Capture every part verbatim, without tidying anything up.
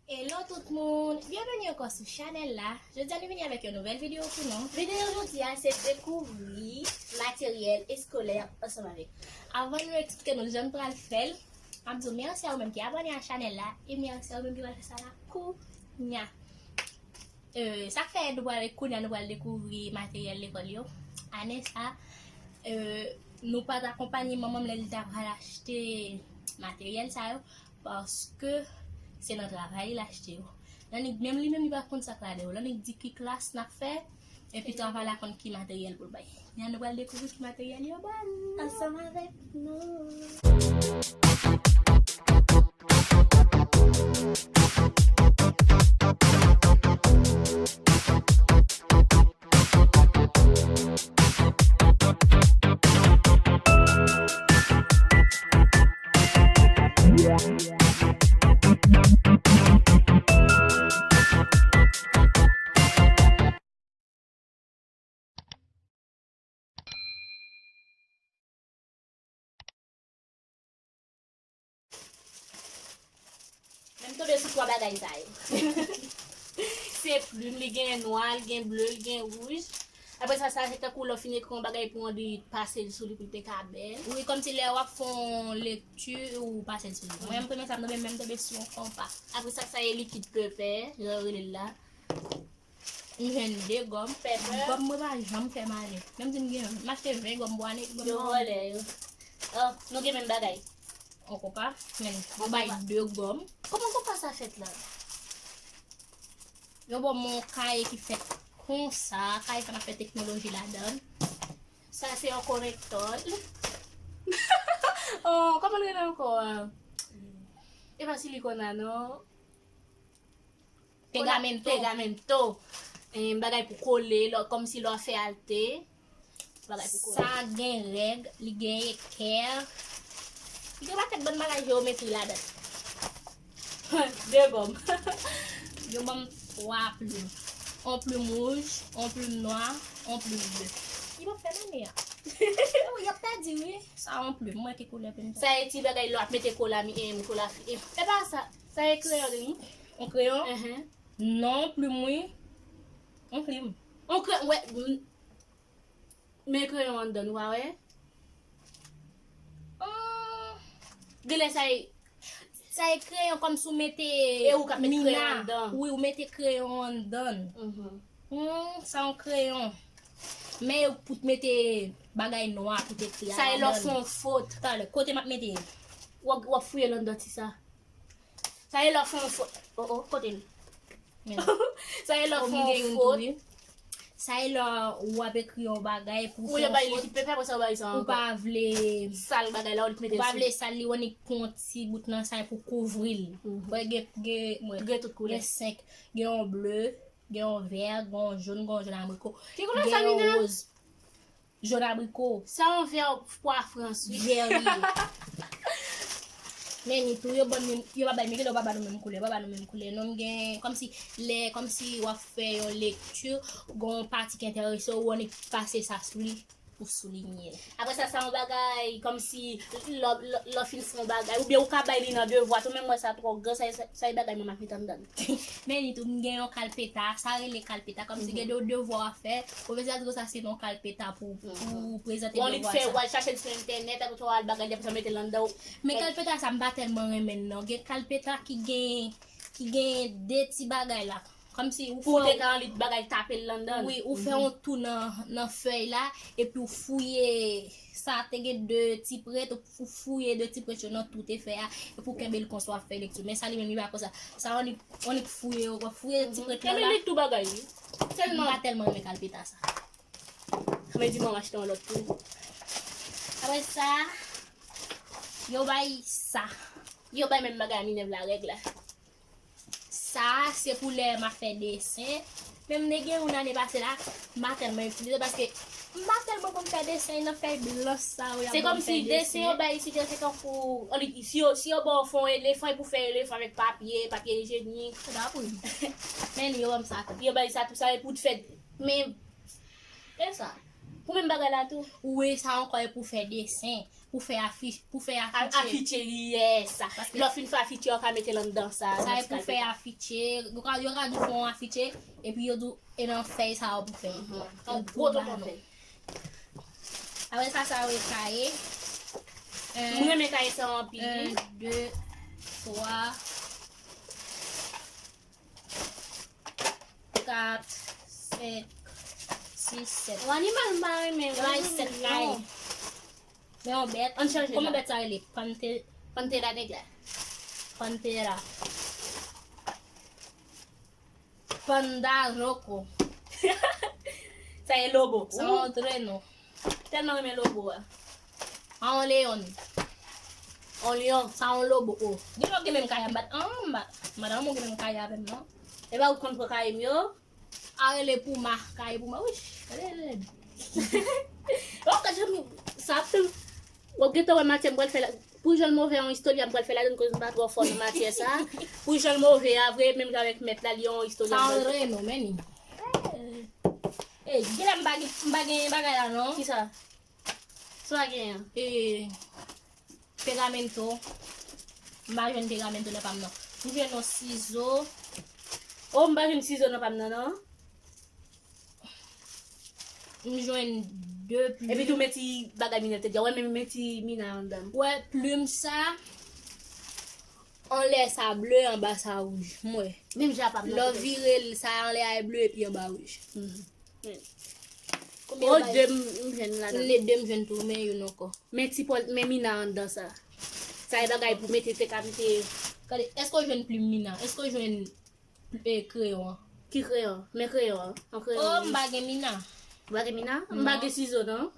Hello tout moun, byenveni ankò sou chanèl la. Jodi a nou vini avèk yon nouvèl videyo pou nou. Videyo jodi a se dekouvri materyèl eskolè ansanm avèk. Avan nou eksplike nou jan nou pral fè l, m ap di w mèsi a ou menm ki abòne a chanèl la e mèsi a ou menm ki pral fè sa la kounya. Euh, sa k fè nou pral kounya nou pral dekouvri materyèl lekòl yo. Ane sa, euh, nou pa t akonpanye manman m lè li ta pral achte materyèl sa yo, paske se nan travay li achte yo. Lanik, menm li menm li pa konn sa k ladan yo. Lanik di ki klas n ap fè, epi travay la konn ki materyèl pou l bay. Kounya nou pral dekouvri ki materyèl yo ba nou. Ansanm avèk nou. Men m tonbe sou twa bagay sa yo. Se plim, li gen nwa, li gen ble, li gen wouj. Apre sa, sa se tankou lè w fin ekri yon bagay pou yon li pase l sou li pou l te ka bèl. Wi, kòmsi lè w ap fè yon lekti, ou pase l sou li. Mwen, premye sa m tonbe, men m tonbe sou yon konpa. Apre sa, sa e likid pèpè, jan yo rele l la. M jwenn de gòm. Pèpè. Gòm mwen pa janm fè m ale. Menm si m gen, m achte ven gòm pou ane, gòm yo pa vòlè yo. Oh, nou gen menm bagay. On konpa, men nou bay de gòm. Kòman konpa sa fèt la? Yo ban m yon kaye ki fèt konsa, kaye sa n ap fè teknoloji ladan l. Sa se yon korektò. Oh, kòman l rele ankò a? E pa silikòn la non. Pegamento. Pegamento. Em, bagay pou kole, lò, kòmsi lò fè alte. Bagay pou kole. Sa gen règ, li gen ekè. Li gen pakèt bann bagay jewometri ladan. De gòm. Yo ban m twa plim. On plim wouj, on plim nwa, on plim ble. Li p ap fè nan men an. Wi, y ap pèdi, wi. Sa on plim, mwen ki koulè plim sa. Sa e ti bagay lò ap mete kola mi, em, kola fi. Em, e pa sa. Sa e kreyon li. On kreyon? Enhen. Non, plim wi. On plim. On kreyon, wè. M-, men kreyon anndan, nou pa wè? Hum. Genlè sa e. Sa e kreyon kòmsi w mete. E ou k ap met kreyon anndan. Wi, ou mete kreyon anndan. Mhm. Hmm, sa yon kreyon. Men yo pou t mete bagay nwa pou t ekri a ladan l. Sa e lè w fè yon fot. Talè, kote m ap mete? W ap, w ap fouye l anndan ti sa. Sa e lè w fè yon fot. Oh, oh, kote l? Men. Sa e lè w fè yon fot. Sa e lè w ap ekri yon bagay pou w fè yon fot. Ou pa vle sal bagay la, ou li mete sou. Ou pa vle sal li, w annik pran yon ti bout nan sa e pou kouvri l. Mhm. Wè, gen, gen, gen tout koulè. Gen senk. Gen yon ble, gen yon vè, gen yon jòn, gen yon jòn abriko. Ki koulè sa, Mina? Gen yon woz. Jòn abriko. Sa yon vè pwa frans, wi. Vè, wi. Men ni tou, yo ban nou, yo pa bay, men genlè yo pa ba nou menm koulè, yo pa ba nou menm koulè. Non, m gen, kòmsi, lè, kòmsi w ap fè yon lekti, gen yon pati ki enterese w, ou annik pase sa sou li pou soulinye l. Apre sa, sa yon bagay, kòmsi, lè, lè, lè w fin fè yon bagay, oubyen ou ka bay li nan devwa, tou, men m wè sa twò gran, sa, sa, sa e bagay mwen m ap met anndan l. Men ni tou, m gen yon kalpeta, sa rele kalpeta, kòmsi gen de devwa w ap fè, pwofesè a di w sa se yon kalpeta pou, pou prezante devwa sa. Ou al chache l sou entènèt, apre sa w al bagay li, apre sa w mete l anndan w. Men kalpeta sa, m pa tèlman renmen l non. Gen kalpeta ki gen, ki gen de ti bagay la. Kòmsi ou fè. Pou w te ka annik bagay tape l anndan l. Wi, ou fè yon tou nan, nan fèy la, epi w fouye, sa te gen de ti prèt, ou fouye de ti prèt yo nan tou te fè a, epi w kenbe l konsa w ap fè lekti. Men sa li menm li pa konsa. Sa w annik, w annik fouye, w ap fouye ti prèt lan la. Kenbe li tou bagay, wi. Sèlman. M pa tèlman renmen kalpeta sa. Mwen di mwen achte yon lòt tou. Apre sa, yo bay sa. Yo bay menm bagay a Minerve la règ la. Sa, se pou lè m ap fè desen. Men m te gen youn ane pase la, m pa tèlman itilize paske m pa tèlman konn fè desen nan fèy blanch sa yo. Se kòmsi desen yo bay isit yo, se tankou, si yo, si yo ba w fè yon elefan, e pou fè elefan avèk papye, papye ijenik. Se pa pou li. Men li, yo ban m sa tou. Yo bay sa tou, sa e pou t fè. Men, e sa. Ou menm bagay la tou. Ou wè sa ankò e pou fè desen, pou fè afich, pou fè afitye. Afitye, yes. Lè w fin fè afitye, ou ka mete l anndan sa. Sa e pou fè afitye. Yo ka, yo ka di w fè yon afitye, epi yo di w e nan fèy sa ou pou fè. Yon gwo tonton fèy. Apre sa, sa yo e kaye. M renmen kaye sa anpil. Un, deux, trois, quatre, cinq, six, sept. Yon animal m pa renmen. Yon set kaye. Men yon bèt. Ann chanje. Kòman bèt sa rele? Pante. Pantera negra. Pantera. Panda roko. Sa e lobo. Sa yon tre non. Tèlman renmen lobo a. A yon leyon. On lyon. Sa yon lobo. O. Gen lòt gen menm kaye a bat. An, bat. Madanm ou gen menm kaye avè m non. E pa ou konn pran kaye m yo. A rele pouma. Kaye pouma. Wich. Rele lèd. Ok, jan sa ap fè m. W ap gentan wè matyè m pral fè la. Pou jan l move yon istòri a m pral fè ladann koz m pa twò fò nan matyè sa. Pou jan l move a vre, menm jan avèk mèt la, li yon istòri a m pral fè. Sanre non, men ni. Ey, genlè m pa gen, m pa gen bagay la non. Kisa? Sa w genyen? E, pegamento. M pa jwenn pegamento nan pa m nan. M jwenn yon sizo. O, m pa jwenn sizo nan pa m nan non. M jwenn de plim. Epi tou men ti bagay Mina te di a. Wè men men ti Mina anndan. Wè plim sa. Anlè sa ble, anba sa wouj. M wè. Menm jan pa m nan. Lè w vire l, sa anlè a e ble epi anba wouj. O, de m jwenn ladan. M de m jwenn tou, men youn ankò. Men ti pòl, men Mina anndan sa. Sa e bagay pou mete te ka mete. Gade, èske w jwenn plim Mina? Èske w jwenn e, kreyon an? Ki kreyon? Men kreyon an. An kreyon. Oh, m pa gen Mina. Ou pa gen Mina? M pa gen sizo non.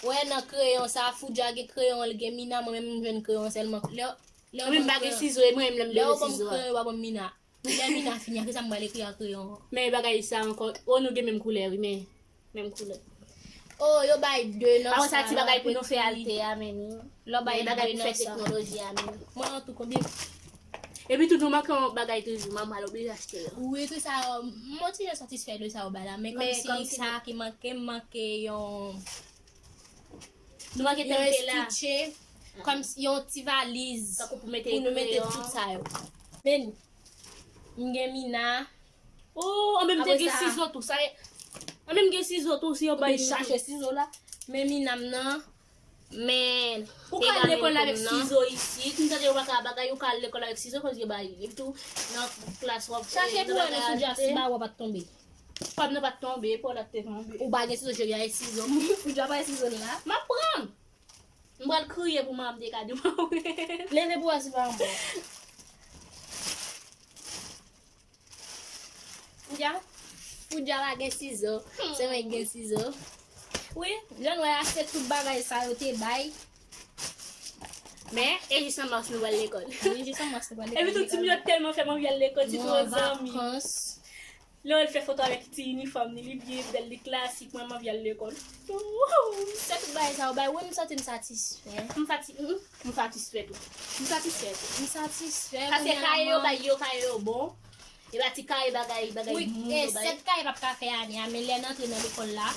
Wè nan kreyon sa, Foudja gen kreyon, l gen Mina, mwen menm m jwenn kreyon sèlman. Lè, lè Mwen menm m pa gen sizo, e mwen menm lè m bezwen sizo a. Lè w ban m Mina. Lè Mina fini, a kisa m pral ekri a kreyon an? Men bagay sa ankò, o nou gen menm koulè wi, men menm koulè. Oh, yo bay de nan sa. Sa ti bagay pou nou fè alte a, men ni. Lè w bay Bagay de pou fè nan sa. Teknoloji a, men. Mwen an tou konbyen? Epi tou nou manke yon bagay toujou, manman l oblije achte yo. Wi, tout sa, m ti jan satisfè de sa yo bay la, men Men kòmsi kòmsi sa ki manke, m manke yon Nou manke yon tempe la. Estitye, kòmsi yon ti valiz Tankou pou mete pou nou mete kreyon. Tout sa yo. Men, m gen Mina, Oh, an menm te Apre gen sa- sizo tou, sa e. An menm gen sizo tou, si yo bay Mwen chache chache sizo la. Men Mina m nan, men Ou ka al lekòl avèk m nan. Sizo isit, m tande ou pa ka bagay, ou ka al lekòl avèk sizo, koz yo bay li. Epi tou, nan klas w ap Chache pou wè nan Foudja si ba w ap tonbe. Pam nan pa t tonbe, pòl la te tonbe. Ou pa gen sizo, cheri, a e sizo. Foudja pa e sizo la. M ap pran. M pral kriye pou manman m te ka di mwen. Leve pou wè si pa anba. Foudja, Foudja pa gen sizo. Se mwen ki gen sizo. Wi, jan nou wè a se tout bagay sa yo te bay. Men, e jis an mas nou pral lekòl. Wi, jis an mas nou pral lekòl. Epi tout ti moun yo tèlman fè m anvi al lekòl, ti Nou twò an zanmi. Vakans. Lè w fè foto avèk ti inifòm li, li byen bèl, li klasik, mwen m anvi al lekòl. Se tout bagay sa yo bay. Wi, m santi m satisfè. M fati, m, m satisfè tou. M satisfè tou. M satisfè. Paske kaye yo bay yo, kaye yo bon. E pa ti kaye bagay, bagay Wi, moun e yo bay. Sèt kaye p ap ka fè ane a, men lè n antre nan lekòl la,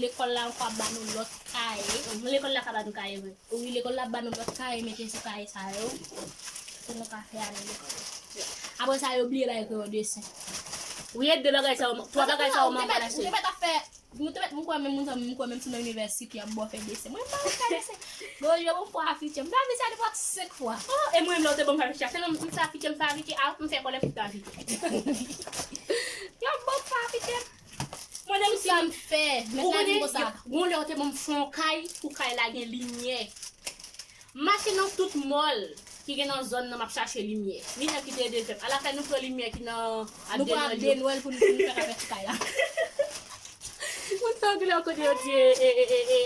lekòl la ankò ap ba nou lòt kaye. Lekòl la ka ba nou kaye vre. Wi, lekòl la ap ba nou lòt kaye, mete sou kaye sa yo. Pou nou ka fè ane lekòl. Apre sa, yo bliye bay kreyon desen. Wi, e de bagay sa yo, twa bagay sa yo manman l achte. Ou te mèt ap fè, nou te mèt, mwen kwè menm moun sa, mwen kwè menm si nan inivèsite, y ap ba w fè desen. Mwen pa wè fè desen. Bon, yo bon fè afitye. M ta fè sa nenpòt senk fwa. Oh, e mwen menm lè w te ban m fè afitye, se non, m fè afitye, m fè afitye, a, m fè kòlè pou ta afitye. Y ap ba w fè afitye. Mwen menm Sa m fè, Ou mèt la di konnen, konsa. Gon lè w te ban m fè yon kay, pou kay la gen limyè. M mache nan tout mòl ki gen nan zòn nan, m ap chache limyè. Li menm ki te ede fè m. Alafen nou pran limyè ki nan Nou pran Adenòl de yo. Nwèl pou nou, pou nou fè afè ti kay la. Moun sa angle kote yo di e, e, e, e, e.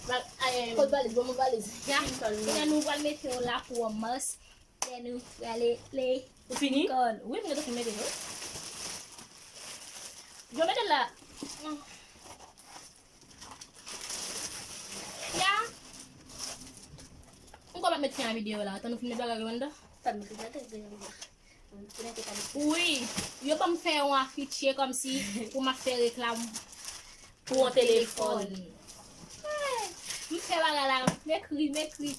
Ba, e, Kot valiz, bon, bon valiz. Ya, Clinton, kounye a nou pral mete yon lakou an mas. Lè nou prale lekòl. Ou fini? Wi, mwen te fin mete yo. Yo mete l la. Ya. M kwè m ap met fen a videyo la. Tan nou fin met bagay yo anndan. Tan nou fin mete videyo la. Wi, yo ban m fè yon afitye kòmsi pou m ap fè reklam. pou yon telefòn. Telefòn. Eh, m fè bagay la, m ekri, m ekri.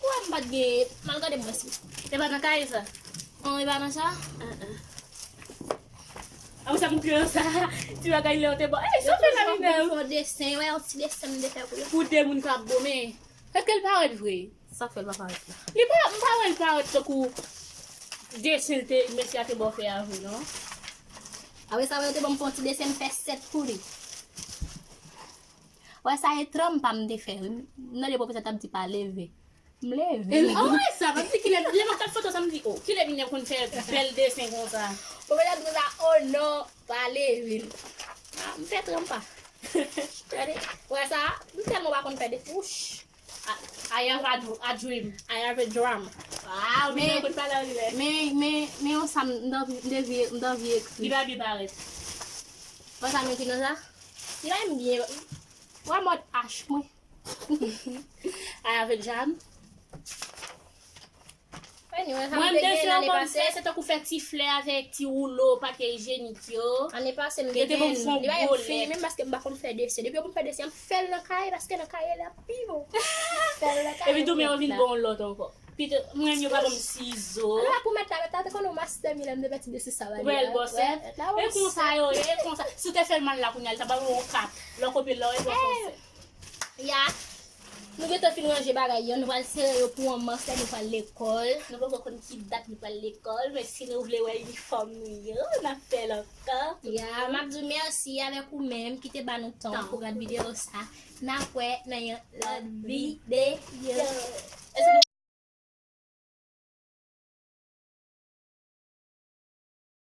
Ou wè m pa t gen, m al gade m wè si. Se pa nan kaye sa? Non, e pa nan sa? Ah, ah. Apre sa, m kre sa. Ti bagay lè w te bon. Ey, sa fè la minèm. Fè desen, wè, yon ti desen m te fè pou yo. Pou de moun k ap bon, men. Èske l parèt vre? Sa k fè l pa parèt la? Li pa, m pa wè l parèt tankou desen l te, mesye a te ba w fè a vre, non. Apre sa, yo te ban m fè yon ti desen, m fè sèt pou li. Wè, sa e tranm pa m te fè, wi. M tande pwofesè t ap di pa leve. M leve. E, oh, wè sa, m ap di kilè, lè m ap gad foto sa, m di, oh, kilè minèv konn fè bèl desen konsa? Pwofesè di konsa, oh non, pa leve. Ah, m fè tranm pa. Gade, wè sa, m tèlman pa konn fè de, wouch. I have a, dr- a dream. I have a dream. Wow, men, men, men, men yon sa m, m t anvi, m t anvi, m t anvi ekri. Li pa byen parèt. Wè sa m ekri nan sa? Li pa menm byen. Wè mòd H mwen. I have a dream. Anyway, sa m te gen lane pase. Mwen, m te fè yon kòm fè, se tankou fè ti flè avèk ti woulo papye ijyenik yo. Lane pase, m te gen, li pa menm fini, menm paske m pa konn fè desen. Depi yo pou m fè desen, m fè l nan kaye, paske nan kaye la pi bon. M fè l nan kaye. Epi tou, men yo vin bon lòt ankò. Pito, mwen, yo pa ban m sizo. Ala pou mèt la, mèt la te konn yon mastè, mi lè m te pèdi de sisa la. Ou wè l bòsè? E konsa yo ye, e konsa. Si w te fè l mal la kounye a, li ta ba w yon kat. Lè w kopye l la, w e bòsè. Ya. Nou gentan fin ranje bagay yo, nou pral sere yo pou yon mastè, nou pral lekòl. Nou poko konn ki dat nou pral lekòl, men si nou vle wè inifòm nou yo, n ap fè l ankò. Ya, m ap di w mèsi avèk ou menm ki te ba nou tan pou gad videyo sa. N ap wè nan yon lòt videyo. Èske nou